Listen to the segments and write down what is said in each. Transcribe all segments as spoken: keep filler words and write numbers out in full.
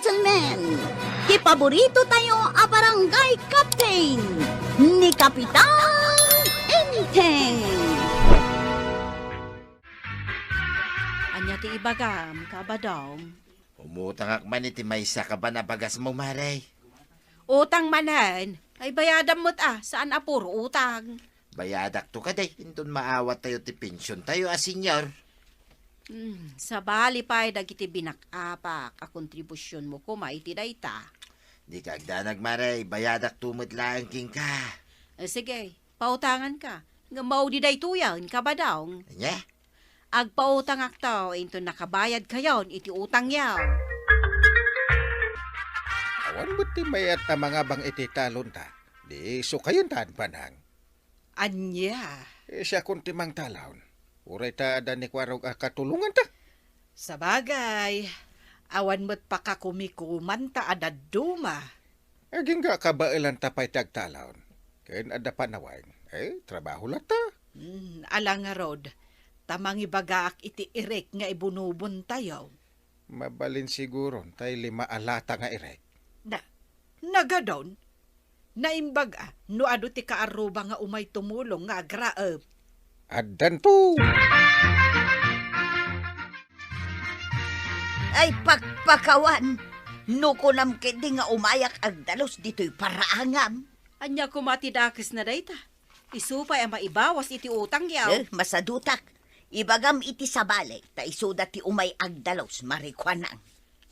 Gentlemen, ti paborito tayo a barangay captain, ni Kapitan Enteng. Ania ti ibagam, Kabadong? Umutangak man iti maysa ka ban a bagasmo, Mare. Utang manen? Ay, bayadam met a, saan a puro utang. Bayadakto kadi, inton maawat tayo ti pension tayo a senior. Hmm, sabali pay dagiti binak-apak a kontribusionmo koma iti dayta. Dika agdanag, Mare, bayadakto met laeng kenka. Eh, sige, pautanganka. Ngem maudi daytoyen, Kabadong. Ania? Agpautangakto inton nakabayadkayon iti utangyo. Awan met ti mayat a mangabang iti talonta. Di isu kayontan, Banang. Ania? Eh, siakon ti mangtalon. Uray ta adda ni Kuarog a katulonganta. Sabagay, awan met pakakumikomanta a dadduma. Agingga kabaelanta pay ti agtalon. Ken adda panawen. Eh, trabaho latta. Hmm, ala ngarud, ta mangibagaak iti irek nga ibunobontayo. Mabalin siguron tay lima a lata nga irek. Na, nagadon? Naimbag a, no adu ti kaarruba nga umay tumulong nga agraep. Addanto! Ay, pakpakawan! No kunam ketdi nga umayak agdalus ditoy paraangam. Ania koma ti dakesna dayta? Isu pay a maibawas iti utangyo. Eh, masadutak. Ibagam iti sabali, ta isuda ti umay agdalus, Mare Kuanang.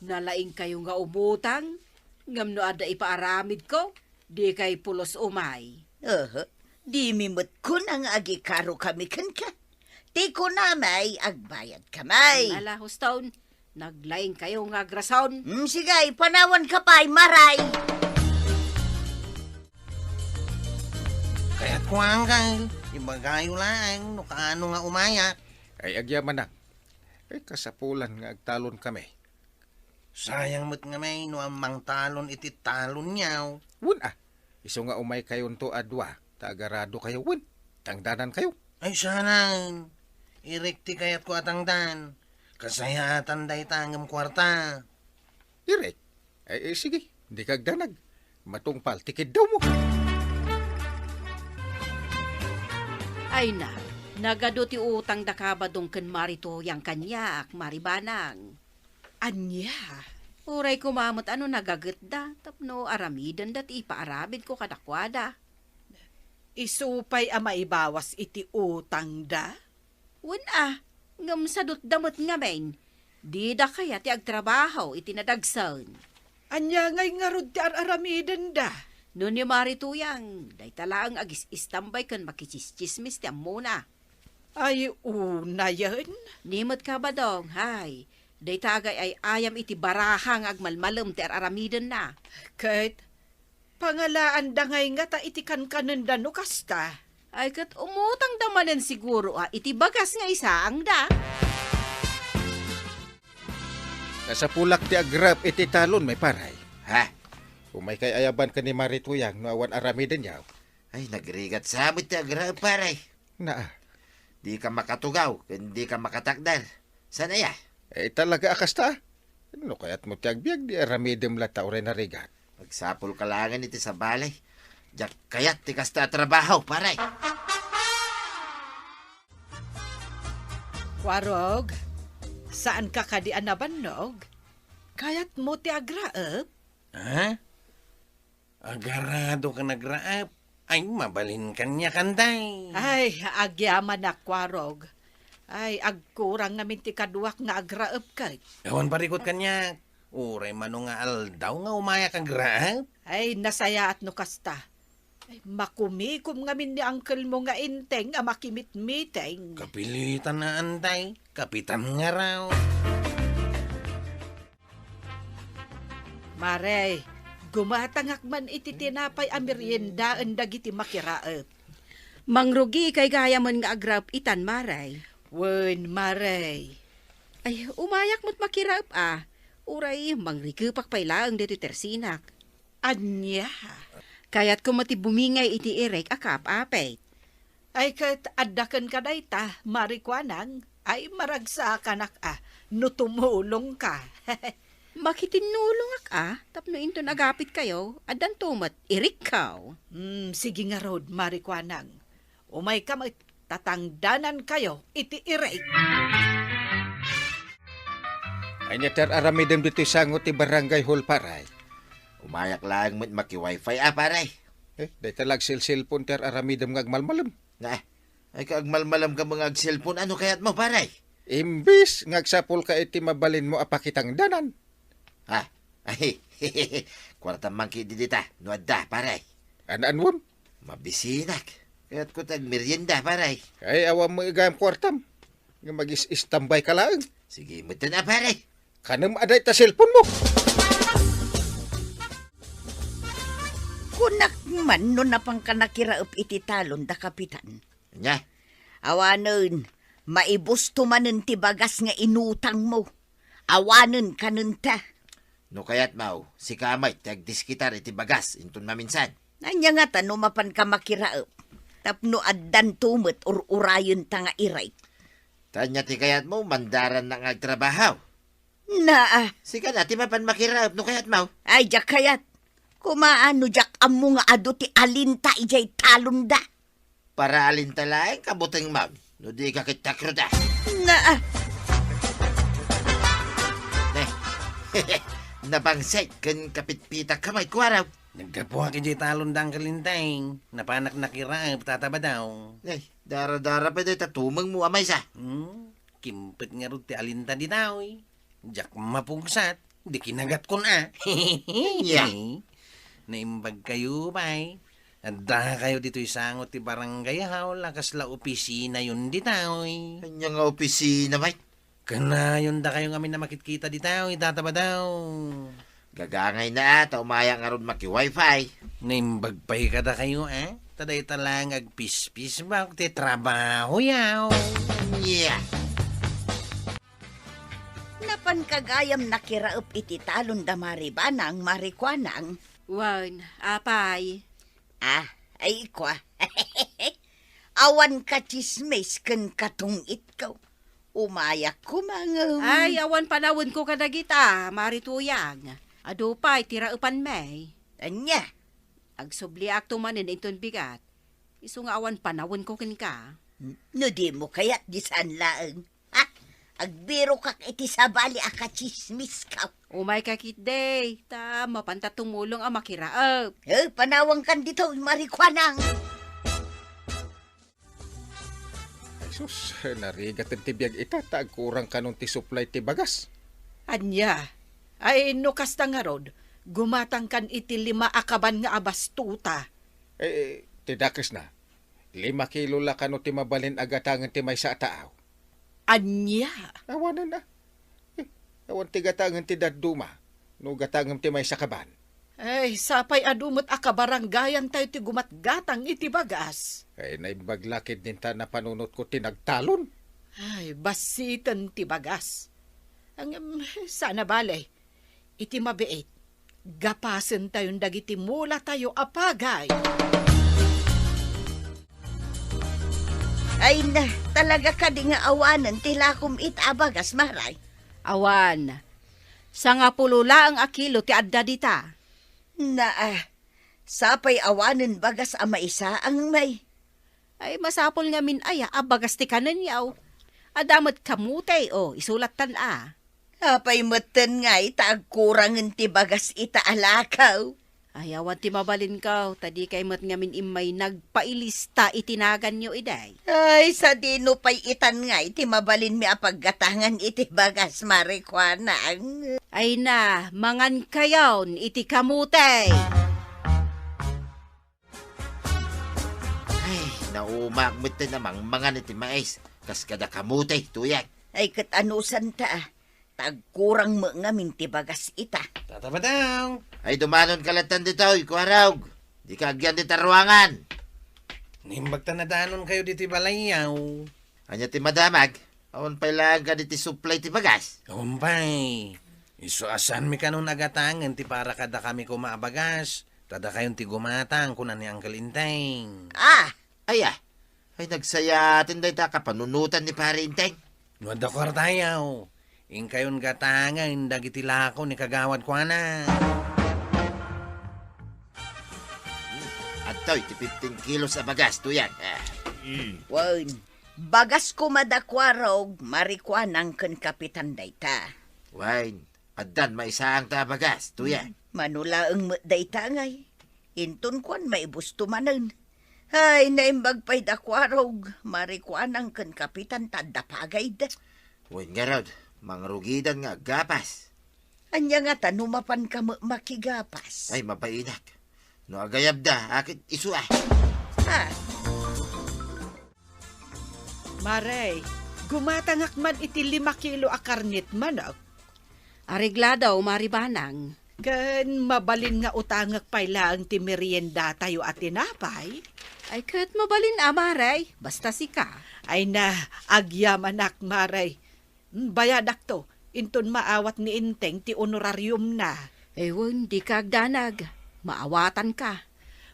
Nalaingkayo nga umutang, ngem no adda ipaaramidko, dikay pulos umay. Aha. Dimi met kuna nga agikarokami kenka. Ti kunami, agbayadkami. Ala, huston, naglaingkayo nga agrason. Mm, sige, panawanka pay, Mare. Kayatko, Uncle, ibagayo laeng no kaano nga umayak. Ay, agyamanak. Ay, kasapulan nga agtalon kami. Sayang met ngamin no ammang talon iti talonyo. Wen a, isu nga umay kayonto a dua, ta agarado kayo, wen, tangdanan kayo. Ay, saan. Irek ti kayatko a tangdan. Kasayaatan dayta ngem kuarta. Irek? Ay, eh, sige, dika agdanag. Matungpal ti kiddawmo. Ay na, nagadu ti utang da Kabadong ken Mari Tuyang kaniak, Mari Banang. Ania? Uray koma met a no nagagetda tapno aramidenda ti ipaaramidko kadakuada. Isu pay a maibawas iti utangda? Wen a, ngem sadutda met ngamin, dida kayat ti agtrabaho iti nadagsen. Ania ngay ngarud ti ar-aramidenda? No ni Mari Tuyang, dayta laeng agis-istambay ken makitsistsismis ti ammona. Ay, unayen? Ni met Kabadong, hay, dayta agay-ay-ayam iti baraha nga agmalmalem ti ar-aramidenna. Ket pangalaanda ngay ngata iti kankanenda no kasta? Ay, ket umutangda manen siguro a iti bagas nga isaangda. Kasapulak ti agrep iti talon, may paray. Ha? Umaykay ayaban ken ni Mari Tuyang no awan aramidenyo. Ay, nagrigat sa met ti agrep, paray. Naa. Dika makatugaw, ken dika makatakder. Saan aya? Eh, talaga a kasta? No kayatmo ti agbiag, di aramidem latta uray narigat. Agsapulka laengen iti sabali. Diak kayat ti kasta a trabaho, paray. Kuarog, saanka kadi a nabannog? Kayatmo ti agraep? Ha? Agarado ken agraep? Ay, mabalin kaniak, Anday. Ay, agyamanak, Kuarog. Ay, agkurang ngamin ti kaduak nga agraep ket. Awan parikut kaniak. Uray mano nga aldaw nga umayak agraep? Ay, nasayaat no kasta. Ay, makumikom ngamin ni angkelmo nga Enteng a makimitmiting. Kapilitan a, Anday. Kapitan ngarud. Mare, gumatangak man iti tinapay a meriendaen dagiti makiraep. Mangrugi kay gayamen nga agraep itan, Mare. Wen, Mare. Ay, umayak met makiraep a. Uray, mangrikepak pay laeng ditoy tersinak. Ania? Kayatko met ti bumingay iti irek a kaap-apit. Ay, ket adda kenka dayta, Mari Kuanang. Ay, maragsakanak a no tumulongka. Makitinnulongak a, tapno inton agapitkayo, addanto met irikkaw. Hmm, sige ngarud, Mari Kuanang. Umayka met, ta tangdanankayo iti irik. Ania ti ar-aramidem ditoy sango ti barangay hall, pare? Umayak laeng met maki-wifi a, pare. Eh, dayta la agselselpon ti ar-aramidem nga agmalmalem. Na, ay ka agmalmalemka nga agselpon, ano kayatmo, pare? Imbis nga agsapulka iti mabalinmo a pakitangdanan. Ha? Ay, kuartam man ketdi dita, no adda, pare. An-anuem? Mabisinak. Kayatko ti agmerienda, pare. Ay, awan mo igayam kuartam. Nga mag-is-istambay ka laeng. Sige, metten a, pare. Kanem a dayta cellphone mo. Kunak man no napanka nakiraep iti talon da Kapitan. Nya? Awanen, maibusto manen ti bagas nga inutangmo. Awanen kanen ta. No kayat, Maw, sika met ti agdiskitar iti bagas inton maminsan. Ania ngata no mapanka makiraep? Tapno addanto met ur-urayenta nga irik. Ta ania ti kayatmo, mandarannak nga agtrabaho? Naa. Sika na ti mapan makiraep no kayat, Maw. Ay, diak kayat. Kumaano diak ammo nga adu ti alinta idiay talonda? Para alinta laeng kabutengmon, no di ka ket takrot a. Naa. Eh, nabangsit ken kapitpitak ka met, kuarog. Naggapuak idiay talon da Uncle Enteng. Napanak nakiraep, Tata Badaw. Eh, dara-dara pay dayta tumengmo a maysa. Hmm, kimpet ngarud ti alinta ditoy. Diak mapugsat, di kinagatkon a. Ya. Naimbag kayo, bay. Adda kayo ditoy sango ti barangay hall a kasla opisinayon ditoy. Ania nga opisina, bay? Kanayon da kayo ngamin a makitkita ditoy, Tata Badaw. Gagangayna a, ta umayak ngarud maki-wifi. Naimbag pay kada kayo, eh? Ta dayta laeng agpispisbak ti trabaho yaw. Yeah. Napanka gayam nakiraep iti talon da Mari Banang, Mari Kuanang? Wen, apay? Ah, ay, ikua. Awan katsismis ken katungitko. Umayak koma ngem. Ay, awan panawenko kadagita, Mari Tuyang. Adu pay ti raepanmi. Ania? Agsubliakto manen inton bigat. Isu nga awan panawenko kenka. N-, no dimo kayat, di saan laeng. Ha? Agbirokak iti sabali a katsismisko. Umayka ketdi, ta mapanta tumulong a makiraep. Eh, panawankan ditoy, Mari Kuanang. Ay sus, narigaten ti biag ita, ta agkurang kanon ti supply ti bagas. Ania? Ay, no kasta ngarud, gumatangkan iti lima a kaban nga abastuta. Eh, ti dakesna, lima kilo la kano ti mabalin a gatangen ti maysa a tao? Ania? Awanen a. Eh, awan ti gatangen ti dadduma, no gatangem ti maysa a kaban. Ay, sapay adu met a kabarangayantayo ti gumatgatang iti bagas. Ay, naimbag la ketdin ta napanunotko ti nagtalon. Ay, bassiten ti bagas. Ngem, saan a bale. Iti mabiit, gapasentayon dagiti mulatayo a pagay. Ay na, talaga kadi nga awanen ti lakom ita a bagas, Mari? Awan. Sangapulo laeng a kilo ti adda dita. Naa, sapay awanen bagas a maisaang, may. Ay, masapul ngamin aya a bagas ti kanenyo. Adda met kamote, o, isu lattan a. Apay metten ngay ta agkurangen ti bagas ita a lakaw? Ay, awan ti mabalinko, ta dikay met ngamin immay nagpailista iti naganyo idi. Ay, sadino pay itan ngay ti mabalinmi a paggatangan iti bagas, Mari Kuanang? Ay na, mangankayon iti kamote! Ay, naumaak metten a mangmangan iti mais, kas kada kamote, Tuyang. Ay, ket anusanta, a. Ta agkurang met ngamin ti bagas ita. Tata Badaw! Ay, dumanonka lattan ditoy, kuarog. Dika agyan dita ruangan. Naimbag ta nadanonkayo ditoy balayyo. Ania ti madamag? Awan pay laeng kadi ti supply ti bagas? Awan pay. Isu a saanmi kanon a gatangen ti para kadakami koma a bagas. Ta dakayon ti gumatang, kuna ni Uncle Enteng. Ah! Aya? Ay, nagsayaten dayta a kapanunotan ni Pare Enteng. No adda kuartayo, Inkayon gatangen dagiti lako ni Kagawad Kuana. Adtoy ti fifteen kilos a bagas, Tuyang. Ah. Mm. Wen, bagas koma da Kuarog, Marikuanang ken Kapitan dayta. Wen, addan maisaang ta a bagas, Tuyang. Mano laeng met dayta ngay. Inton kuan, maibusto manen. Ay, naimbag pay da Kuarog, Marikuanang ken Kapitan ta adda pagayda. Wen ngarud, mangrugidan nga aggapas. Ania ngata no mapanka met makigapas? Ay, mabainak. No agayabda, akit isu a. Ah. Mare, gumatangak man iti lima kilo a karne ti manok. Areglado, Mari Banang. Ken mabalin nga utangek pay laeng ti meriendatayo a tinapay? Ay, ket mabalin a, Mare, basta sika. Ay na, agyamanak, Mare. Mm, bayadakto, inton maawat ni Enteng ti honorariumna. Ay wen, dika agdanag. Maawatanka.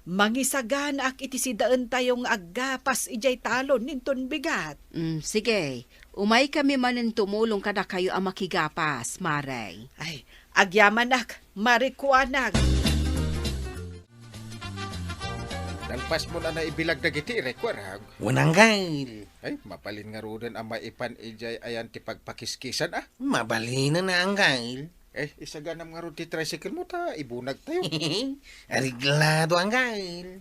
Mangisaganaak iti sidaentayo nga aggapas idiay talon inton bigat. Mm, sige. Umaykami manen tumulong kadakayo a makigapas, Mare. Ay, agyamanak, Mari Kuanag. Nalpasmon a naibilag dagiti requirag. Wen, Anggal. Ay, mabalin ngaruden a maipan idiay ayan ti pagpakiskisan, a? Mabalinen a, Anggal. Eh, isaganam ngarud ti tricycle mo ta ibunagtayo. Areglado, Anggal.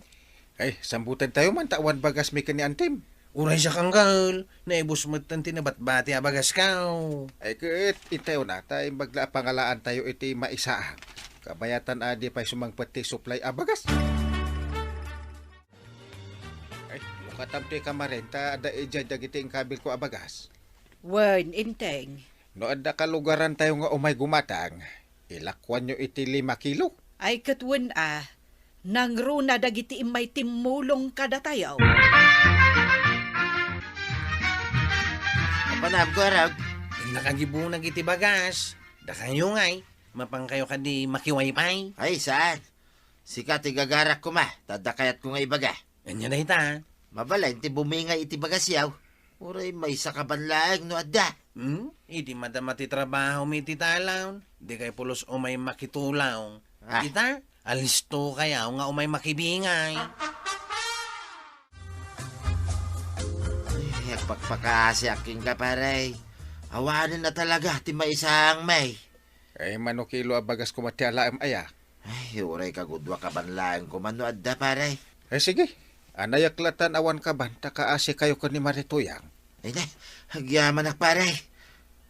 Ay, sambutentayo man ta awan bagasmi ken ni Antim. Uray siak, Anggal. Naibus metten ti nabatbati a bagasko. Ay, ket intayona ta imbag la a pangalaantayo iti maisaang. Kabayatan a di pay sumangpet ti supply a bagas. Ay, lukatam ti kamarin ta adda idiay dagiti inkabilko a bagas. Wen, Enteng. No adda kalugarantayo nga umay gumatang, ilakuanyo iti lima kilo. Ay, ket wen a, nangruna dagiti immay timmulong kadatayo. Apan, Kuarog. Nakagibunag iti bagas. Dakayo ngay, mapankayo kadi makiwaypay? Ay, saan? Sika ti gagarak koma, ta adda kayatko nga ibaga. Ania dayta? Mabalin ti bumingay iti bagasyo. Uray maysa kaban laeng no adda. Hmm? Idi madama ti trabahomi iti talon, dikay pulos umay makitulong. Ah. Ita, alistokayo nga umay makibingay. Ay, agpakpakaasiak kenka, pare. Awanen a talaga ti maisaangmi. Ay, mano kilo a bagas koma ti alaem aya? Ay, uray kagudua kaban laeng koma no adda, pare. Ay, sige. Anayak latan awan kaban ta kaasikayo ken ni Mari Tuyang. Ay, na, agyamanak, pare.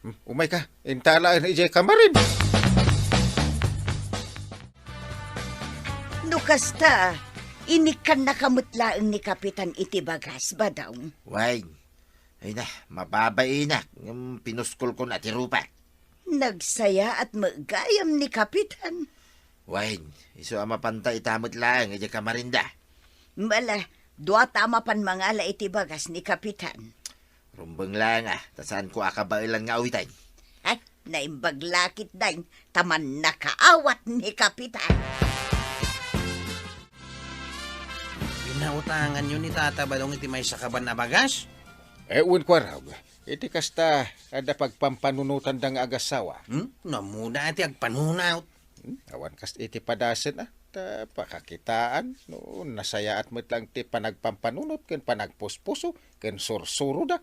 Hmm, umayka, intalaen idiay kamarin. No kasta, inikkannaka met laeng ni Kapitan iti bagas, Badong. Wen. Ay na, mababainak, ngem pinuskolko na ti rupak. Nagsayaat met gayam ni Kapitan. Wen, isu a mapanta ita met laeng idiay kamarinda. Bala, dua ta a mapan mangala iti bagas ni Kapitan. Rumbeng laeng a, ta saanko a kabaelan nga awiten. Ay, naimbag la ketdin, ta mannakaawat ni Kapitan. Pinautanganyo ni Tata Badong iti maysa kaban a bagas? Eh, wen, Kuarog. Iti kasta, adda pagpampanunotanda nga agassawa. Hmm? Namuna ti agpanunot. Hmm? Awan kas iti padasen, a, ta pakakitaan, no nasayaat met lang ti panagpampanunot ken panagpuspuso ken sursuroda.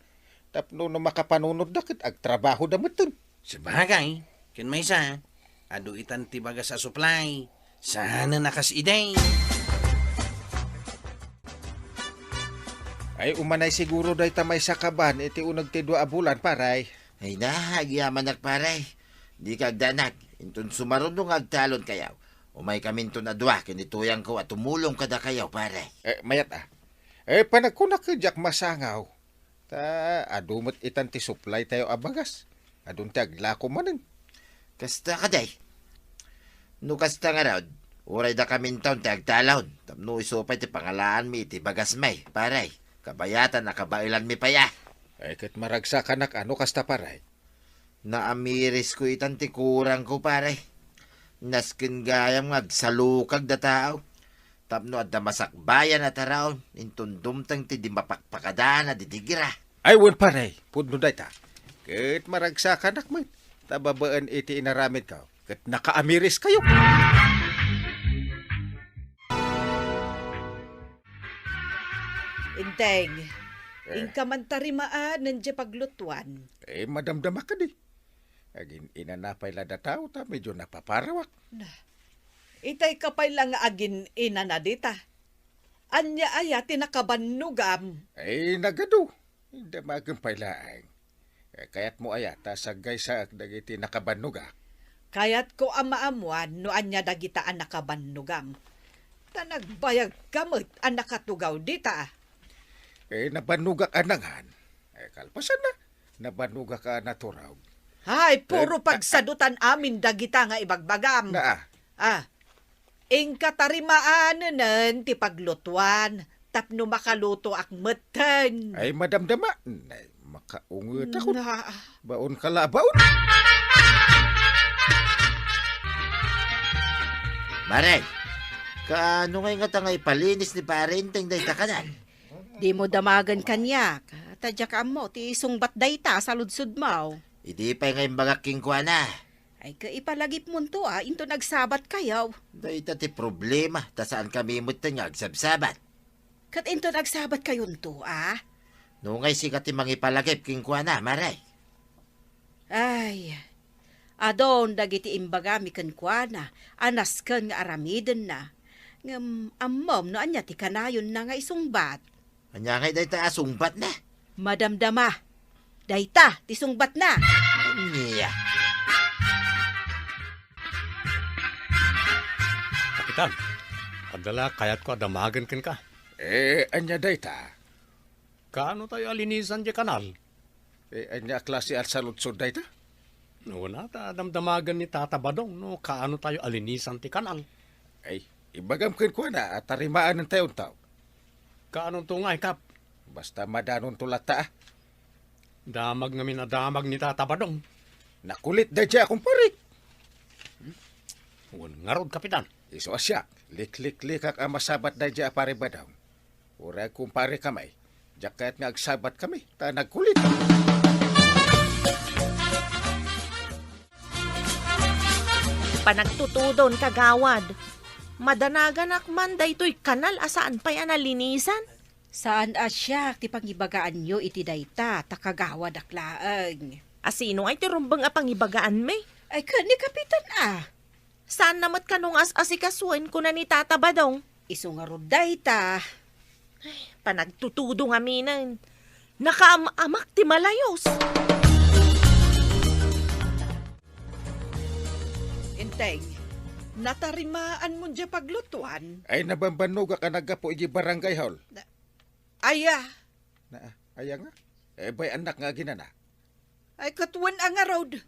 Tapno no makapanunotda ket agtrabahoda metten. Sabagay, ken maysa, adu itan ti bagas a supply. Saan a kas idi? Ay, umanay siguro dayta maysa kaban iti uneg ti dua a bulan, pare. Ay na, agyamanak, pare. Dika agdanag. Inton sumaruno nga agtalonkayo, umaykaminton a dua ken ni Tuyangko a tumulong kadakayo, pare. Eh, mayat a. Eh, panagkunak, diak masangaw. Ta adu met itan ti supply tayo a bagas. Adun ti aglako manen. Kasta kadi? No kasta ngarud, uray dakaminton ti agtalon, tapno isu pay ti pangalaanmi iti bagasmi, pare. Kabayatan a kabaelanmi pay a. Ay, ket maragsakanak a no kasta, pare. Naamirisko itan ti kurangko, pare. Nasken gayam nga agsalukag da tao. Tapno adda masakbayan a taraon, inton dumteng ti di mapakpakadaan a didigra. Ay, wen, pare, pudno dayta. Ket maragsakanak met. ta babaen iti inaramidko, ket nakaamiriskayo. Inteng, Eh. Inka man tarimaanen diay paglutuan. Eh, madamdama kadi. Agin-inana pay la dataw ta medyo napaparawak. Na, itay ka pay la nga agin-inana dita. Ania aya ti nakabannogam? Eh, nagadu. Damagen pay laeng. Eh, kayatmo aya ta saggaysaak dagiti nakabannogak? Kayatko a maammuan no ania dagita a nakabannogam. Ta nagbayagka met a nakatugaw dita. Eh, nabannogak a nangan. Eh, kalpasanna, nabannogak a naturog. Ay, puro Eh, pagsadutan amin dagita nga ibagbagam. Naa. Ah, Inka tarimaanenen ti paglutuan tapno makalutoak metten. Ay, madamdama. Nay, makaungetakon. Na- Baon ka la, baon. Mare, kaano ngay ngata nga ipalinis ni Pare Inteng dayta kanal? Dimo damagen kaniak. Ta diak ammo ti sungbat dayta a saludsodmo. Idi pay nga imbagak kenkuana. Ay, ket ipalagipmonto a, inton agsabatkayo. Dayta ti problema, ta saankami metten nga agsabsabat. Ket inton agsabatkayonto a? No ngay sika ti mangipalagip kenkuana, Mare. Ay, adun dagiti imbagami kenkuana a nasken nga aramidenna. Ngem ammom no ania ti kanayonna nga isungbat. Ania ngay dayta a sungbatna? Madamdama. Dayta ti sungbatna. Ania? Kapitan, adda la kayatko a damagen kenka. Eh, ania dayta? Kaano tayo a linisan diay kanal? Eh, ania a klase a saludsod dayta? Una ta damdamagen ni Tata Badong no kaano tayo a linisan ti kanal. Ay, ibagam kenkuana a tarimaanentayo. Kaanonto ngay, Kap? Basta madanonto latta, a. Damag ngamin a damag ni Tata Badong. Nakulit daydiay a kumparik. Wen ngarud, Kapitan. Isu a siak, likliklikak a masabat daydiay a Pare Badong. Uray kumpare kami, diak kayat nga agsabat kami, ta nagkulit. Panagtutudon, kagawad. Madanaganak man daytoy kanal a saan pay a nalinisan? Saan a siak ti pangibagaanyo iti dayta, ta kagawadak laeng. A sino ngay ti rumbeng a pangibagaanmi? Ay, ken ni Kapitan a. Saanna met kano nga as-asikasuen, kuna ni Tata Badong. Isu ngarud dayta. Ay, panagtutudo ngaminen. Nakaam-amak ti malayos. Inteng, natarimaanmon diay paglutuan? Ay, nabambannogak a naggapu idiay barangay hall. Na-, aya? Na, aya nga? Eh, bay-annak nga aginana. Ay, ket wen a ngarud.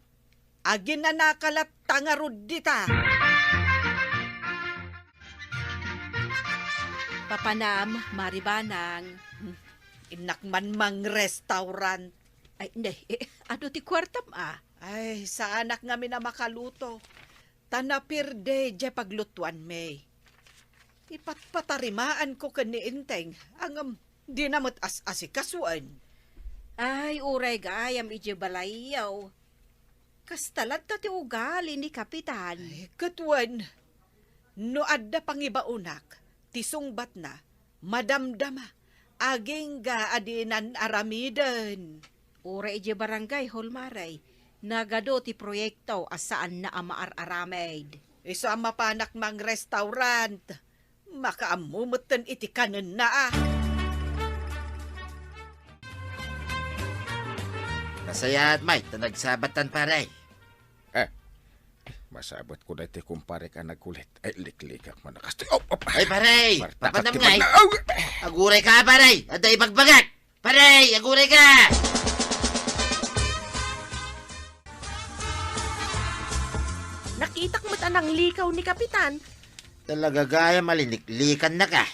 Aginanaka latta ngarud dita. Papanam, Mari Banang. Innak man mangrestaurant. Ay, ne, eh, adu ti kuartam a? Ay, saanak ngamin a makaluto. Ta napirdediay paglutuanmi. Ipatpatarimaanko ken ni Inteng, ngem dina met as-asikasuen. Ay, uray gayam idiay balayyo. Kasta latta ti ugali ni Kapitan. Ay, ket wen, no adda pangibaonak, ti sungbatna, madamdama, agingga a dinan aramiden. Uray idiay barangay hall, Mare, nagadu ti proyekto a saanna a maar-aramid. Isu a mapanak mangrestaurant, makaammo metten iti kanenna a. Nasayaat, Mike, ta nagsabattan, pare. Eh, masabatko daytoy kumparek a nagkulit. Ay, liklikak man a kastoy. Op, op. Ay, pare! Martatak Papanam ti ngay! Magna-, aw! Aguray ka, pare! Adda ibagbagak! Pare! Aguray ka! Nakitak met a nanglikaw ni Kapitan. Talaga gayam a liniklikannak a.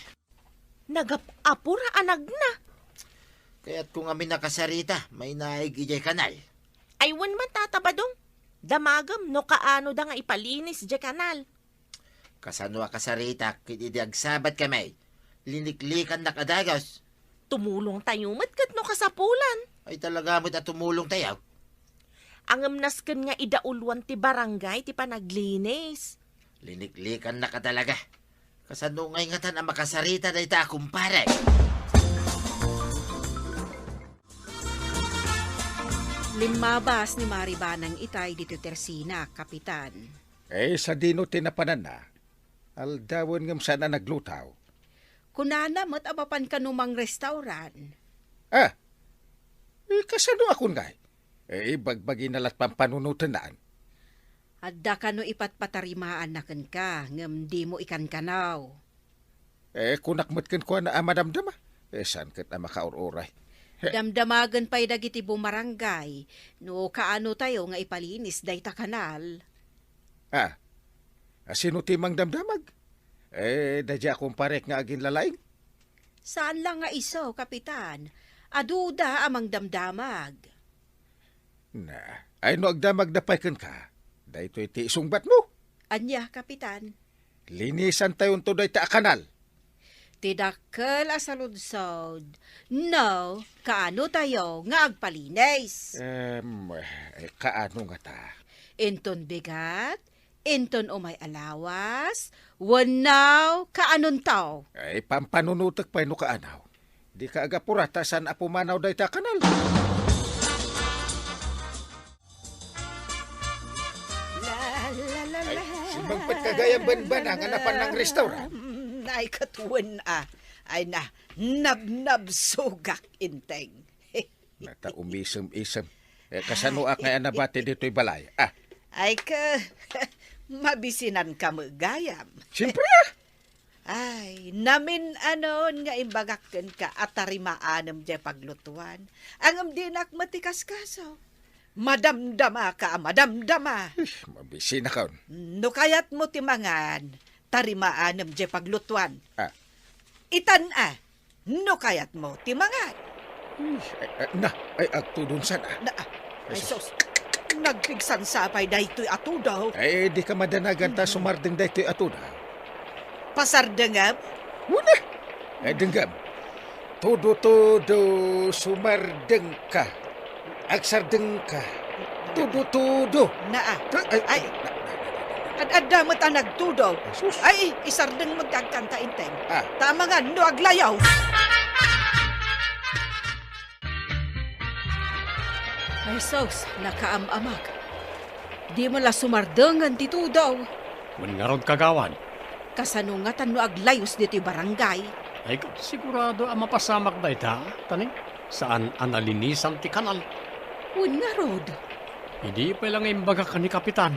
Nagap-apor a anagna. Kayatko ngamin a kasarita, mainaig idiay kanal. Ay, wen man, Tata Badong. Damagem no kaano da nga ipalinis diay kanal. Kasano a kasaritak ket idi agsabat kami, liniklikannak a dagus. Tumulongtayo met ket no kasapulan. Ay, talaga met a tumulongtayo. Ngem nasken nga idauloan ti barangay ti panaglinis. Liniklikannak a talaga. Kasano ngay ngatan a makasarita dayta a kumpare? Limmabas ni Mari Banang itay ditoy tersina, Kapitan. Eh, sadino ti napananna? Aldawen ngem saan a naglutaw. Kunana met a mapan kano mangrestauran. Ah, eh, kasano a kun ngay? Eh, ibagbagina la't pampanunotenna. Adda kano ipatpatarimaanna kenka, ngem dimo ikankanaw. Eh, kunak met kenkuana a madamdama. Eh, saan ket a makaur-uray. He. Damdamagen pay dagiti bumarangay no kaano tayo nga ipalinis dayta kanal. Ah, a, sino ti mangdamdamag? Eh, daydiay a kumparek nga aginlalaing? Saan lang nga isu, Kapitan. Aduda a mangdamdamag. Na, ay no agdamagda pay kenka, daytoy ti isungbatmo. Ania, Kapitan? Linisantayonto dayta a kanal. Ti dakkel a saludsod, no, kaano tayo nga agpalinis? Em, eh, kaano ngata? Inton bigat, inton umay a lawas, wenno kaanonto? Ay, pampanunotek pay no kaanaw. Dika agapura ta saan a pumanaw dayta a kanal. La, la, la, Ay, la. Simmangpet ka gayam banbana nga napan nang restaurant. Ay, ket wen a. Ay na, nabnabsugak, Enteng. Nata umisem-isem. Eh, kasano ak nga nabati ditoy balay? Ah. Ay, ke, mabisinanka met gayam. Siyempre, ah. Ay, namin-anon nga imbagak kenka a tarimaanem diay paglutuan. Ngem dinak met ikaskaso. Madamdama ka, madamdama. Ish, mabisinakon. No kayatmo ti mangan, tarimaanem diay paglutuan. Ah. Itan a, no kayatmo ti mangan. Ish, ay, ay, na, ay, agtudon san, ah. Na, ay, Ay, sus. sus. Nagpigsansa pay daytoy a tudaw. Ay, dika madanagan ta Hmm. sumardeng daytoy a tudaw. Pasardengem? Una. Ay, denggem. Tudo-tudo, sumardengka. Agsardengka. Tudo-tudo. Naa. Tu-, ay, Ay. na, na, na, na, na. Ad-adda met a nagtudo. Ay, sus. Ay, isardeng met ti agkanta, Enteng. Ah. Ta amangan no aglayaw. Ay, sus, nakaam-amak. Di man la sumardengen ti tudaw. Wen ngarud, kagawad. Kasano ngatan no aglayus ditoy barangay? Ay, sigurado a mapasamak dayta, Taning. Saan a nalinisan ti kanal. Wen ngarud. Idi pay la nga imbagak ni Kapitan.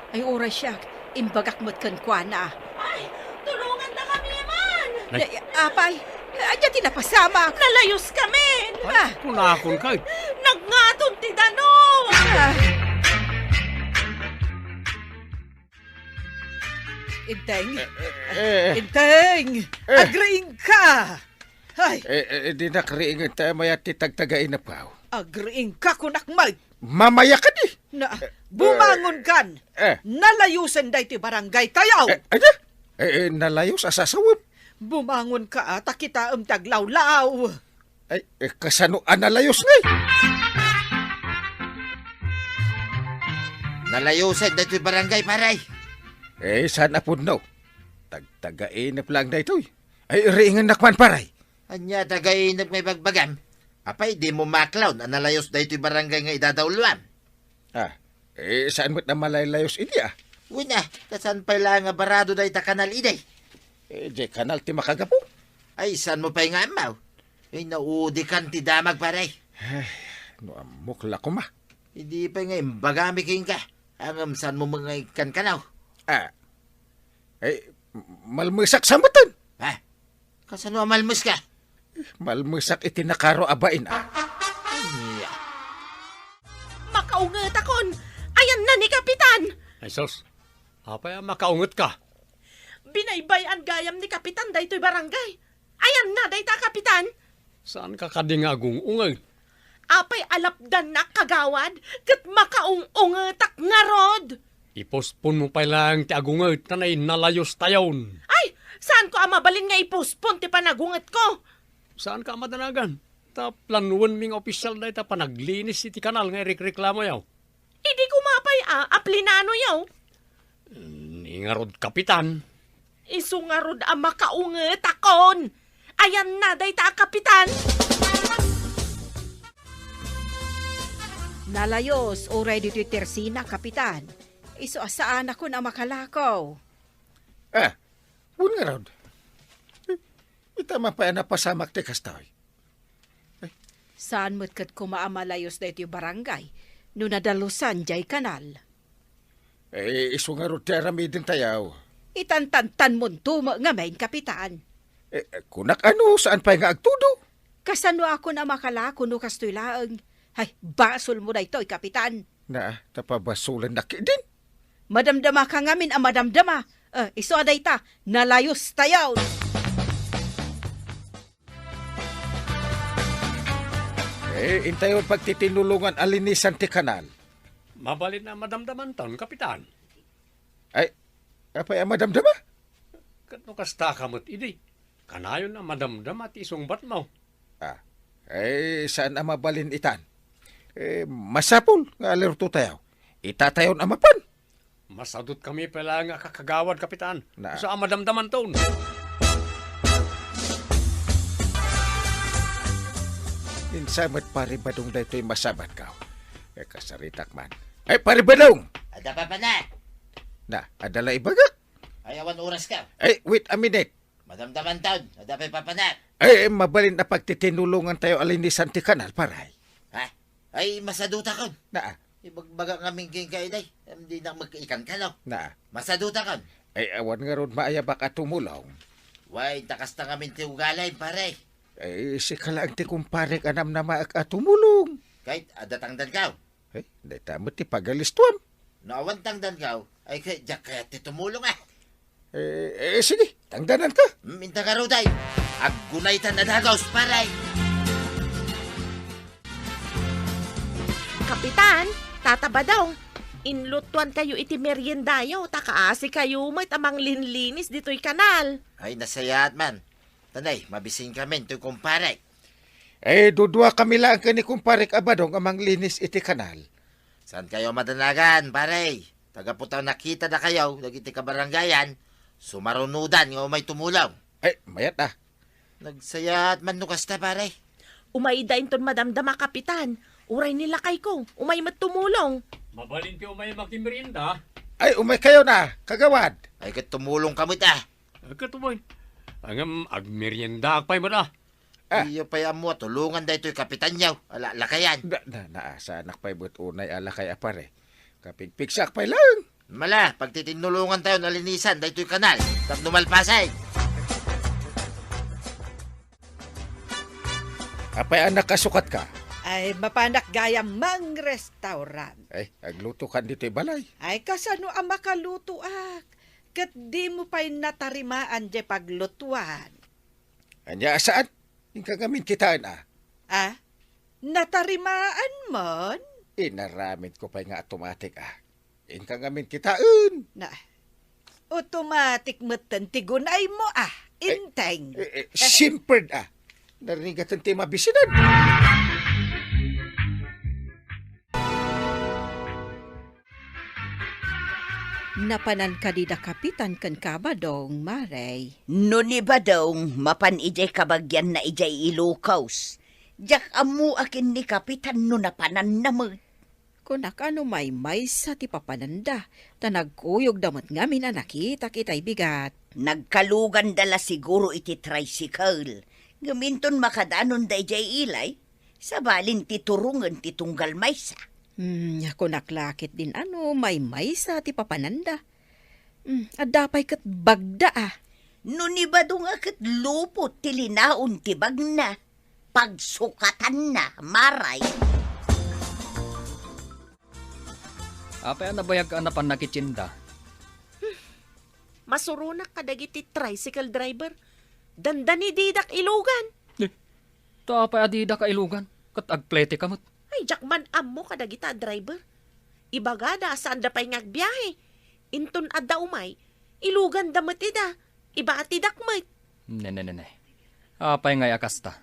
Ay, uray siak, imbagak met kenkuana. Ay, tulongandakami man! Nay. Nay, apay, ania ti napasamak? Nalayuskami! Ay, Ah. kunakon kay. Nagngaton ti danum! Ah. Enteng! Eh, eh, eh. Enteng! Eh. Agriingka! Ay! Eh, eh, dinak riingen ta mayat ti tagtagainepkaw. Agriingka, kunak met! Mamaya kadi! Na, Eh, bumangon kan! Eh. Nalayusen daytoy barangay tayo! Eh, ania? Eh, eh, nalayus a sasawem. Bumangon ka, ah, ta kitaem ti aglawlaw. Ay, eh, kasano a nalayus ngay? Nalayusen daytoy barangay, pare. Eh, saan a pudno? Tagtagainep lang daytoy. Ay, riingennak man, pare. Ania, tagainep nga ibagbagam? Apay, dimo maklaon a nalayus daytoy barangay nga idadauloam? Ah, eh, saan met a malaylayus idi, ah? Wen a, ta saan pay la nga barado dayta kanal idi? Eh, diay kanal ti makagapu. Ay, saanmo pay nga ammo? Ay, naudikan ti damag, pare. Ay, no ammok la koma. Idi pay nga imbagami kenka, ngem saanmo met nga ikkankanaw? Ah, eh, malmesak sa metten. Ha? Kasano a malmeska? Malmesak iti nakaro a bain, ah. Ania? Makaungetakon! Ayanna ni Kapitan! Ay, sus. Apay a makaungetka? Binaybay-an gayam ni Kapitan daytoy barangay. Ayanna dayta, Kapitan? Saanka kadi nga agung-unget? Apay a lapdannak, kagawad, ket makaung-ungetak ngarud? Iposponmo pay laeng ti agunget ta nainnalayustayon. Ay, saanko a mabalin nga ipospon ti panagungetko. Saanka a madanagan, ta planoenmi nga opisial dayta panaglinis iti kanal nga irikreklamoyo. Idi koma pay a, a plinanoyo? Ni ngarud, Kapitan. Isu ngarud a makaungetakon. Ayanna dayta a Kapitan. Nalayos uray ditoy tersina, Kapitan. Isu a saanakon a makalakaw. Ah, wen ngarud. Ita man pay a napasamak ti kastoy. Saan met ket koma a malayos daytoy barangay no nadalusan diay kanal. Eh, isu ngarud ti aramidentayo. Itantantanmonto met ngamin, Kapitan. Eh, kunak ano, saan pay nga agtudo? Kasanoakon a makalako no kastoy laeng? Hay, basolmo daytoy, Kapitan. Na, ta pabasolennak ketdin. Madamdamaka ngamin a madamdama. Eh, isu a dayta, nalayos tayo. Eh, intayon pagtitinulongan a linisan ti kanal. Mabalin a madamdamanton, Kapitan. Ay, apay a madamdama? Ket no kasta ka met idi, kanayon a madamdama ti isungbatmo. Ah, eh, saan a mabalin itan? Eh, masapul nga alirto tayo. Itatayon a mapan. Masadutkami pay laeng a kakagawad, Kapitan. Na. Isu a madamdamanton. Insa met, Pare Badong, daytoy masabatko? Eh, kasaritak man. Ay, Pare Badong! Adda papanak! Na, adda la ibagak? Ay, awan oraska. Ay, wait a minute. Madamdamanton, adda pay papanak. Ay, mabalin a pagtitinulongan tayo a linisan ti kanal, pare. Ha? Ay, masadutakon. Naa. Ibagbaga ngamin kenka, iday. Em, di na magkaikan ka, no? Naa. Masadutakon. Ay, awan ngarud maayabak a tumulong. Way, ta kasta ngamin ti ugalim, pare. Ay, sika laeng ti kumparek a namnamaek a tumulong. Kayat, adda tangdankaw. Eh, dayta met ti pagalistuam. No awan tangdankaw, ay kay, diak kayat ti tumulong, ah. Eh, eh, sige, tangdananka. Hmm, inta ngarud ay. Aggunaytan a dagus, pare. Kapitan, Tata Badong, inlutuankayo iti meriendayo, ta kaasikayo met a manglinlinis ditoy kanal. Ay, nasayaat man. Tanay, mabisinkamin toy kumparek. Eh, duduakami laeng ken ni kumparek a Badong a manglinis iti kanal. Saankayo a madanagan, pare. Ta gapu ta nakitadakayo dagiti kabarangayan, sumarunodan nga umay tumulong. Eh, mayat a. Nasayaat man no kasta, pare. Umayda inton madamdama, Kapitan. Uray ni lakayko, umay met tumulong. Mabalin ti umay makimerienda. Ay, umaykayon a, kagawad. Ay, ket tumulongka met a. Ket uray. Ngem, agmeriendaak pay met a. Ah. Diyo pay ammo a tulongan daytoy kapitanyo a lakayan. Na, na, naasaanak pay met unay a lakay a pare. Kapigpigsaak pay laeng. Mala, pagtitinnulongan tayo a linisan daytoy kanal tapno malpasen. Apay a nakasukatka? Ay, mapanak gayam mangrestaurant. Ay, aglutokan ditoy balay. Ay, kasano a makalutoak? Ket dimo pay natarimaan diay paglutoan. Ania a saan? Inka ngamin kitaen a. Ah? Natarimaan man? Inaramidko pay nga automatic a. Inka ngamin kitaen. Na, automatic metten ti gunaymo a. Ay, inteng. Eh, eh, simpered a. Narigaten ti mabisinan. Napanan kadi da Kapitan ken ka Badong, Mare? No ni Badong, mapan idiay kabagianna idiay Ilocos. Diak ammo a ken ni Kapitan no napananna met. Kunak a no maymaysa ti papananda, ta nagkuyogda met ngamin a nakitak itay bigat. Nagkaluganda la siguro iti tricycle, ngem inton makadanonda idiay ilay, sabalin ti turongen ti tunggal maysa. Hmm, kunak la ketdin a no maymaysa ti papananda. Hmm, adda pay ket bagda a. No ni Badong a ket lupot ti linaon ti bagna, pagsukatanna, Mare. Apay a nabayagka a napan nakitienda? Masuronak kadagiti tricycle driver. Dandani didak ilugan. Eh, ta apay a didak ilugan? Ket agpletika met. Ay, diak man ammo kadagita a driver. Ibagada a saanda pay nga agbiahe. Inton adda umay, iluganda met ida. Ibatidak met. Ne, ne, ne, ne. Apay ngay a kasta?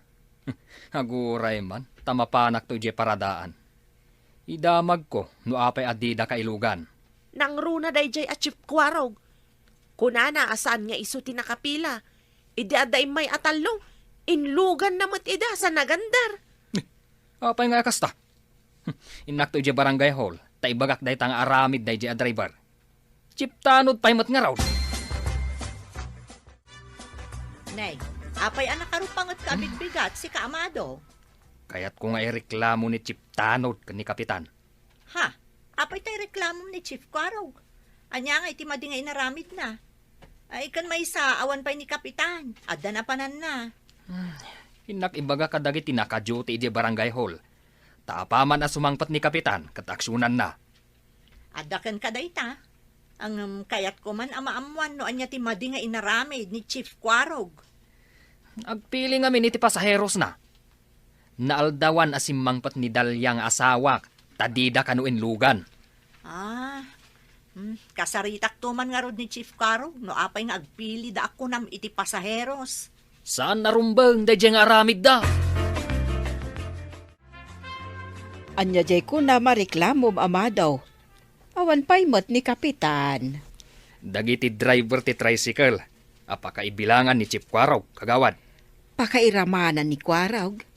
Aguray man, ta mapanakto idiay paradaan. Idamagko no apay a dida kailugan. Nangruna daydiay a Chief Kwarog. Kunana a saan nga isu ti nakapila. Idi adda immay a tallo, inluganna met ida sa nagandar. Apay nga kasta? Innakto idiay barangay hall, ta ibagak dayta nga aramid daydiay a driver. Chief Tanod pay met ngarud. Nay, apay a nakarupangetka a bigbigat, sika Amado? Kayatko nga ireklamo ni Chief Tanod ken ni Kapitan. Ha? Apay tay reklamom ni Chief Kwarog? Ania nga iti madi nga inaramidna? Ay, ken maysa, awan pay ni Kapitan. Adda napananna. Hmm. Innak ibaga kadagiti naka-duty idiay barangay hall. Ta apaman a sumangpet ni Kapitan, ket aksionanna. Adda kenka dayta? Ngem kayatko man a maammuan no ania ti madi nga inaramid ni Chief Kwarog. Agpili ngamin iti pasaherosna. Naaldawan a simmangpet ni Dalia nga asawak, ta dida kano inlugan. Ah, hmm, kasaritakto man ngarud ni Chief Kwarog no apay nga agpilida a kunam iti pasaheros. Saan a rumbeng daydiay nga aramidda. Ania diay kunam a reklamom, Amado? Awan pay met ni Kapitan. Dagiti driver ti tricycle a pakaibilangan ni Chief Kwarog, kagawad. Pakairamanan ni Kwarog?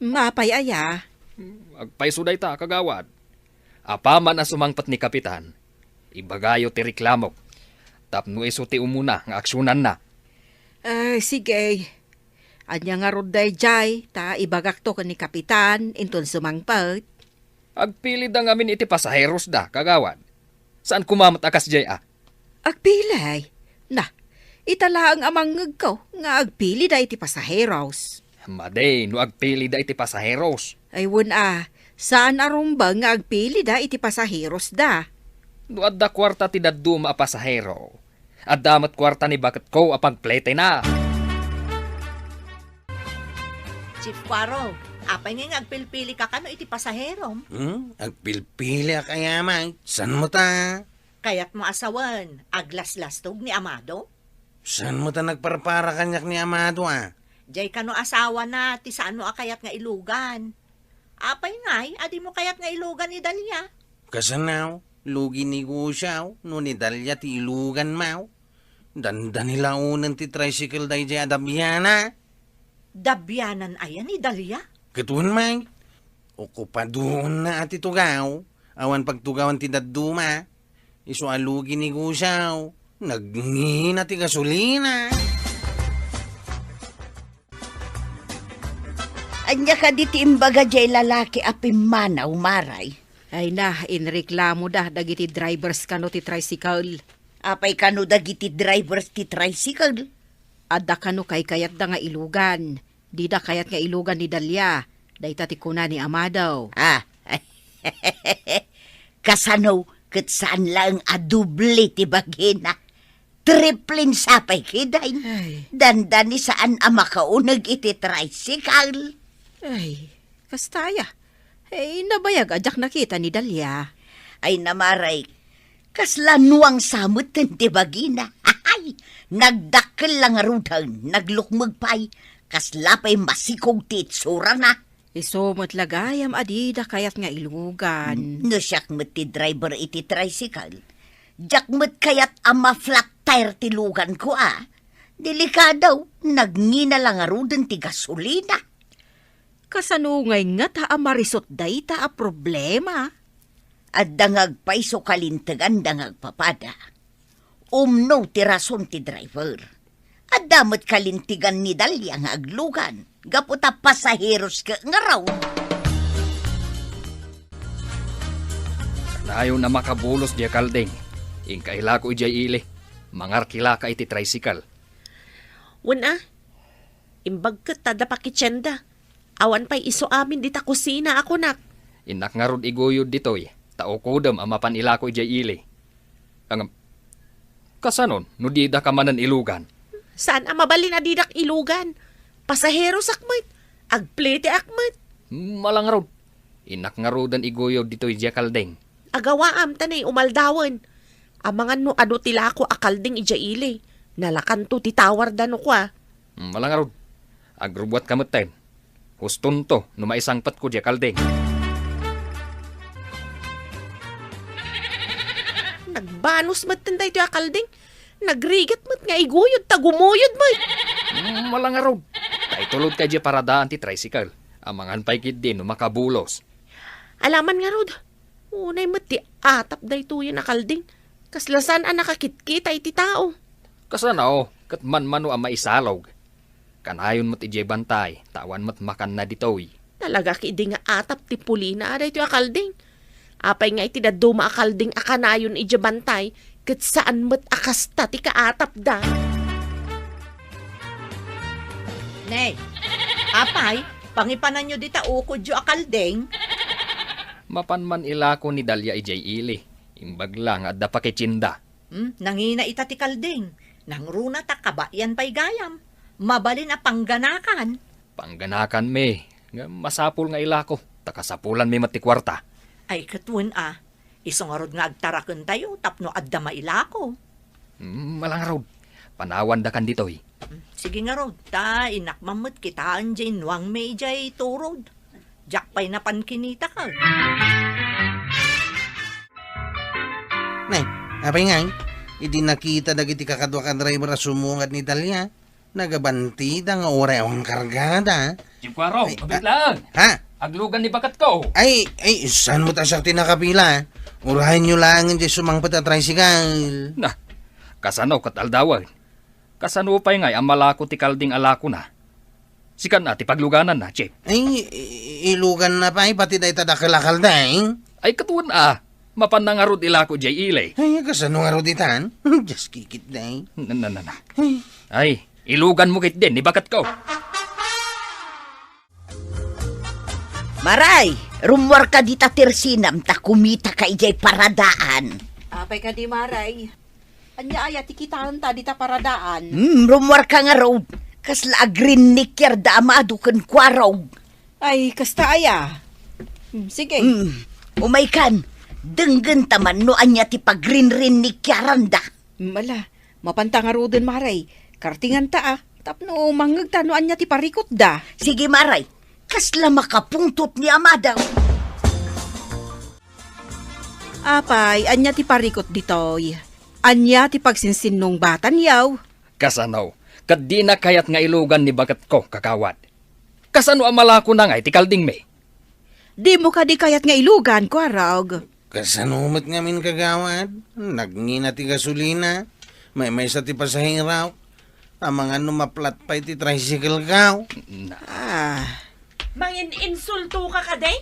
Apay aya? Agpayso dayta, kagawad. Apaman a sumangpet ni Kapitan, ibagayo ti reklamok tapno isu ti umuna nga aksionanna. Ah, sige. Ania ngarud daydiay, ta ibagakto ken ni Kapitan, inton sumangpet. Agpilida ngamin iti pasaherosda, kagawad. Saan koma met a kasdiay a? Agpili? Na, ita laeng a mangngegko nga agpilida iti pasaheros. Madi no agpilida iti pasaheros. Ay, wen a, saan a rumbeng nga agpilida iti pasaherosda. No adda kuarta ti dadduma a pasahero, adda met kuarta ni baketko a pagpletena. Chief Kwarog, apay ngay nga agpilpilika kano iti pasaherom? Hmm? Agpilpiliak aya, Mike? Saan met a? Kayatmo a sawen, aglaslastog ni Amado? Saan met a nagparpara kaniak ni Amado a? Diay kano asawana ti saanmo a kayat nga ilugan. Apay ngay a dimo kayat nga ilugan ni Dalia? Kasano? Lugi negosiaw no ni Dalia ti iluganmo. Dandani laonen ti tricycle daydiay a dabiana. Dabianan aya ni Dalia? Ket wen, Mike, okupadoenna a ti tugaw, awan pagtugawan ti dadduma. Isu a lugi negosiaw, nagngina ti gasolina. Ania kadi ti imbaga diay lalaki a pimmanaw, Maray? Ay na, inreklamoda dagiti drivers kano ti tricycle. Apay kano dagiti drivers ti tricycle? Adda kano kaykayatda nga ilugan. Dida kayat nga ilugan ni Dalia. Dayta ti kuna ni Amado. Ah. Kasano ket saan laeng a doble ti bagina? Triplen sa pay kitaen. Ay. Dandani saan a makauneg iti tricycle. Ay, kasta aya. Ay, nabayag a diak nakita ni Dalia. Ay, Maray, kasla nuang sa metten ti bagina. Ay, nagdakkel la ngaruden, naglukmeg pay. Kasla pay masikog ti itsurana. Isu met la gayam a dida kayat nga ilugan. No siak met ti driver iti tricycle, diak met kayat a ma-flat tire ti luganko a. Delikado, nagngina la ngaruden ti gasolina. Kasano ngay ngata a marisut dayta a problema? Adda nga agpayso kalinteganda nga agpapada. Umno ti rason ti driver. Adda met kalintegan ni Dalia nga aglugan, gapu ta pasaheros ket ngarud. Kanayon a makabulos diay kalding, inka ilako idiay ili, mangarkilaka iti tricycle. Wen a, imbag ket ta adda pakitienda. Awan pay isu amin dita kusina a kunak. Innak ngarud iguyod ditoy, ta ukodem a mapan ilako idiay ili. Ngem, kasanon no didaka manen ilugan? Saan a mabalin a didak ilugan. Pasaherosak met. Agpleteak met. Mala ngarud. Innak ngaruden iguyod ditoy diay kalding. Agawaam ta nay umaldawen. Amangan no adu ti lako a kalding idiay ili. Nalakanto ti tawarda no kua. Mala ngarud. Agrubbuatka metten. Hustonto no maisangpetko diay kalding. Banus metten daytoy a kalding. Nagrigat met nga iguyod ta gumuyod met. Mm, ala ngarud. Ta itulodka idiay paradaan ti tricycle. Amangan pay ketdi no makabulos. Ala man ngarud. Unay met ti atap daytoyen a kalding. Kasla saan a nakakitkita iti tao. Kasano, ket manmano a maisalog. Kanayon met idiay bantay, ta awan met makanna ditoy. Talaga ketdi nga atap ti pulina a daytoy a kalding. Apay nga iti dadduma a kalding a kanayon idiay bantay, ket saan met a kasta ti kaatapda. Ne, apay, pangipananyo dita ukodyo a kalding? Mapan man ilako ni Dalia idiay ili. Imbag la nga adda pakitienda. Hmm, nangina ita ti kalding. Nangruna ta kabayan pay gayam. Mabalin a pangganakan. Pangganakanmi. Ngem masapul nga ilako. Ta kasapulanmi met ti kuarta. Ay, ket wen a. Isu ngarud nga agtarakentayo tapno adda mailako. Hmm, ala ngarud. Panawandakan ditoy. Hmm, sige ngarud. Ta innak man met kitaen diay nuangmi idiay turod. Diak pay napan kinitaka. Nay, apay ngay, idi nakita dagiti kakaduak a driver a sumungad ni Dalia, nagabantida nga uray awan kargada. Jim Cuaro, ay, mabit ah, laeng. Ha? Aglugan ni baketko. Ay, ay, saan mo ta siak ti nakapila? Urayenyo laeng diay sumangpet a tricycle. Na, kasano ket aldawen? Kasano pay ngay a malako ti kalding a lakona? Sikan a ti paglugananna, Chief. Ay, i-, i-, iluganna pay, pati dayta dakkel a kalding. Ay, ket wen a. Mapanna ngarud ilako diay ili. Ay, kasano ngarud itan? Dios kikit, day. Na, na, na, na. Ay. Ay, iluganmo ketdin ni baketko. Maray, rummuarka dita tersinam ta kumitaka idiay paradaan. Apay kadi, Maray? Ania aya ti kitaenta dita paradaan? Hmm, rummuarka ngarud. Kasla agrinnikiarda Amado ken Kuarog. Ay, kasta aya? Hmm, sige. Hmm, umaykan. Denggenta man no ania ti pagrinrinnikiaranda. Hmm, ala, mapanta ngaruden, Maray. Kartinganta a, tapno mangngegta no ania ti parikutda. Sige, Maray. Kasla makapungtot ni Amado. Apay, ania ti parikut ditoy? Ania ti pagsinsinnungbatanyo? Kasano? Ket dina kayat nga ilugan ni baketko, kagawad. Kasano a malakona ngay ti kaldingmi? Dimo kadi kayat nga ilugan, Kuarog? Kasano met ngamin, kagawad? Nagngina ti gasolina. Maymaysa ti pasahero. Amangan no maplat pay ti tricycle ko. Na. Ah. Mangin-insultoka kadi?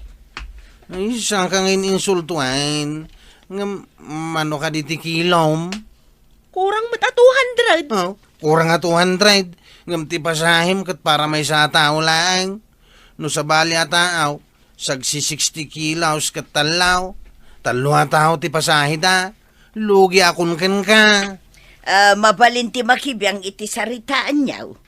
Ay, saanka nga in-insultuan. Ngem, mano kadi ti kilom? Kurang met a two hundred. Oh, kurang a two hundred. Ngem ti pasahem ket para maysa a tao laeng. No sabali a tao, sagsi sixty kilos ket tallo. Tallo a tao ti pasaheda. Lugiakon kenka. Ah, mabalin ti makibiang iti saritaanyo.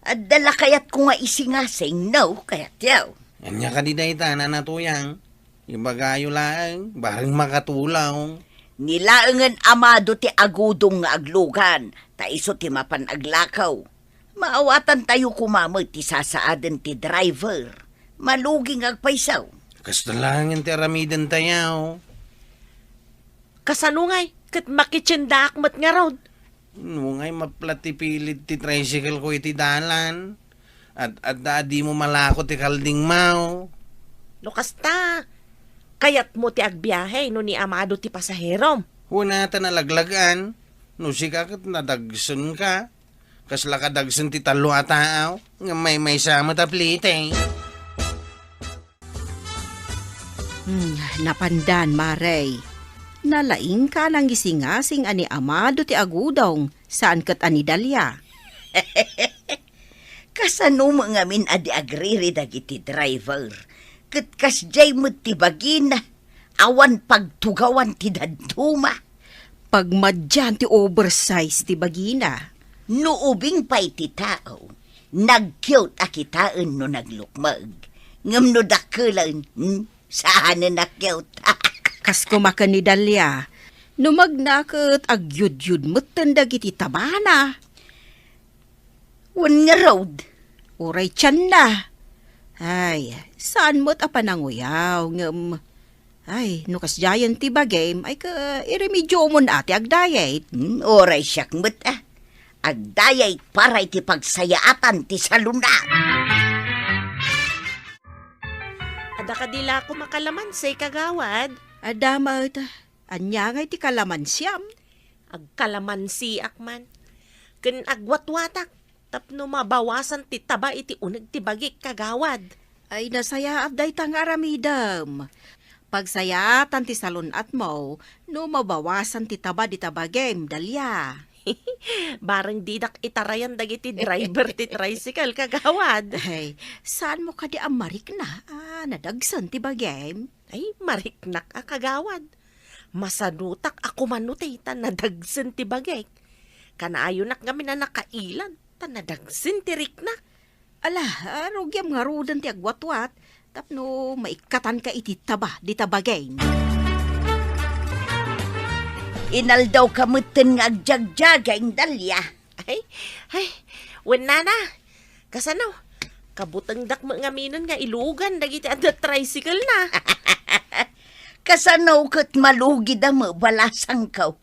Adda la kayatko nga isingasing, no, kayatyo. Ania kadi dayta, Nana Tuyang? Ibagayo laeng, bareng makatulong. Ni laengen Amado ti agudong nga aglugan, ta isu ti mapan aglakaw. Maawatantayo koma met ti sasaaden ti driver. Malugi nga agpayso. Kasta laengen ti aramidentayo. Kasano ngay? Ket makitiendaak met ngarud. No ngay maplat ti pilid ti tricycle ko iti dalan, ad-adda a dimo malako ti kaldingmo. No kasta, kayatmo ti agbiahe no ni Amado ti pasaherom? Wen a ta nalaglag-an, no sika ket nadagsenka. Kasla kadagsen ti tallo a tao, nga maymaysa met a plite. Hmm, napandan, Mare. Nalaingka nangisingasing a ni Amado ti agudong, saan ket a ni Dalia. Kasano met ngamin a di agriri dagiti driver? Ket kasdiay met ti bagina, awan pagtugawan ti dadduma. Pagmadian ti oversize ti bagina. No ubing pay ti tao, nagkiwt a kitaen no naglukmeg. Ngem no dakkelen, hmm, saanen a kiwt. Kas koma ken ni Dalia, no magna ket agyudyud metten dagiti tabana. Wen ngarud, uray tianna. Ay, saan met a pananguyaw, ngem Ay, no kasdiayen ti bagim, ay ka, iremediomon a ti agdayet. Hmm, uray siak met, ah. Agdayet para iti pagsayaatan ti salunat. Adda kadi la koma kalamansi, kagawad? Adda met. Ania ngay ti kalamansiam? Agkalamansiak man. Ken agwatwatak tapno mabawasan ti taba iti uneg ti bagik, kagawad. Ay, nasayaat dayta nga aramidem. Pagsayaatan ti salun-atmo no mabawasan ti taba dita bagim, Dalia. Bareng didak itarayan dagiti driver ti tricycle, kagawad. Ay, saanmo kadi a marikna a nadagsen ti bagim? Ay, mariknak a kagawad. Masadutak a kumano ti ta nadagsen ti bagik. Kanayonak ngamin a nakailad ta nadagsen ti riknak. Ala, ah, rugiam ngaruden ti agwatwat tapno maikkatanka iti taba dita bagim. Inaldawka metten nga agjagjaging, Dalia. Ay, ay, wen, nana. Kasano? Kabutengdak met ngaminen nga ilugan dagiti adda tricycle na. Kasano ket malugida met balasangko?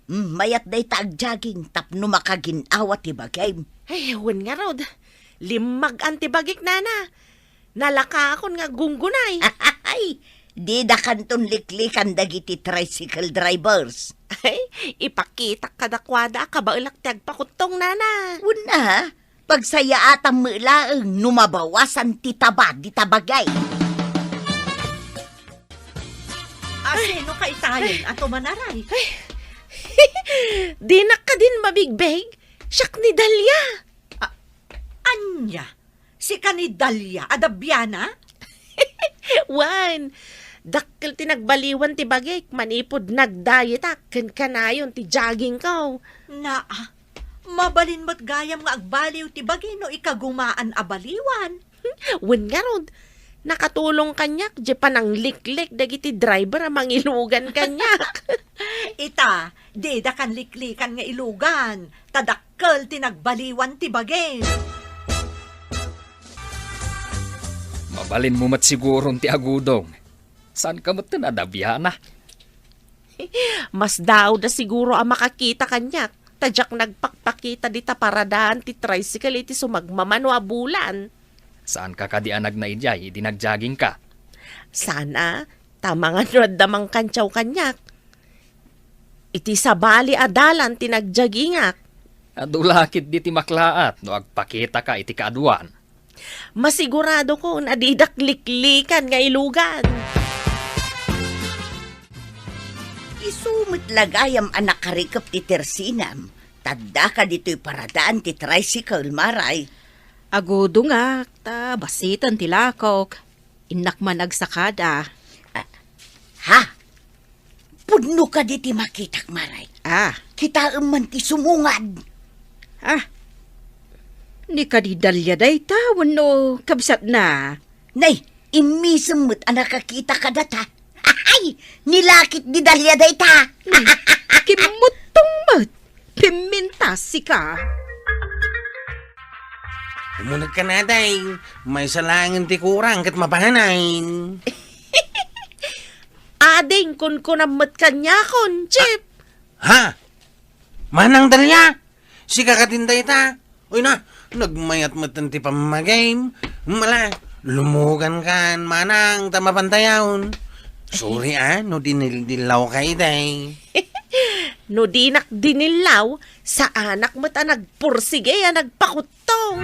Mm, mayat dayta agjaging tapno makagin-awa ti bagim. Ay, wen ngarud. Limmagan ti bagik, nana. Nalakaakon nga gunggunay. Ay, didakanton liklikan dagiti tricycle drivers. Ay, ipakitak kadakuada a kabaelak ti agpakuttong, nana. Wen a, pagsayaatam met laeng no mabawasan ti taba dita bagim. Asino ka itayen a tumanaray? Ay, dinak kadin mabigbeg. Siak ni Dalia. Ah, ania? Sika ni Dalia a dabiana? Wen, dakkel ti nagbaliwan ti bagik manipud nagdayetak ken kanayon ti joggingko. Naa, mabalin met gayam nga agbaliw ti bagi no ikagumaan a baliwan. Wen ngarud, nakatulong kaniak diay panangliklik dagiti driver a mangilugan kaniak. Ita, didakan liklikan nga ilugan, ta dakkel ti nagbaliwan ti bagim. Mabalinmo met siguron ti agudong. Saanka metten a dabiana? Mas daawda siguro a makakita kaniak, ta diak nagpakpakita dita paradaan ti tricycle iti sumagmamano a bulan. Saanka kadi a nagna idiay idi nagjoggingka? Saan a, ta mangano adda mangkantiaw kaniak. Iti sabali a dalan ti nagjoggingak. Adu la ketdi ti maklaat no agpakitaka iti kaaduan. Masiguradokon a didak liklikan nga ilugan. Isu met la gayam a nakarikep ti tersinam, ta addaka ditoy paradaan ti tricycle, Maray. Agudongak, ta basiten ti lakok. Innak man agsakada. Ah, ha? Pudno kadi ti makitak, Maray. Ah. Kitaem man ti sumungad. Ah. Ni kadi Dalia dayta wenno kabsatna? Nay, immisem met a nakakita kadata. Ay, ni la ketdi Dalia dayta. Nay, kimmuttong met. Pimintas sika. Umunegka, Nay. Maysa laengen ti kurang ket mapanay. Ading, kunkunam met kaniakon, Chip. Ha? Manang Dalia? Sika katin dayta? Uy na, nagmayat metten ti pammagim. Mala, lumugankan, manang, ta mapantayaw. Sorry, ah, no dinildillawka itay. No dinak dinillaw, saanak met a nagpursige a nagpakuttong.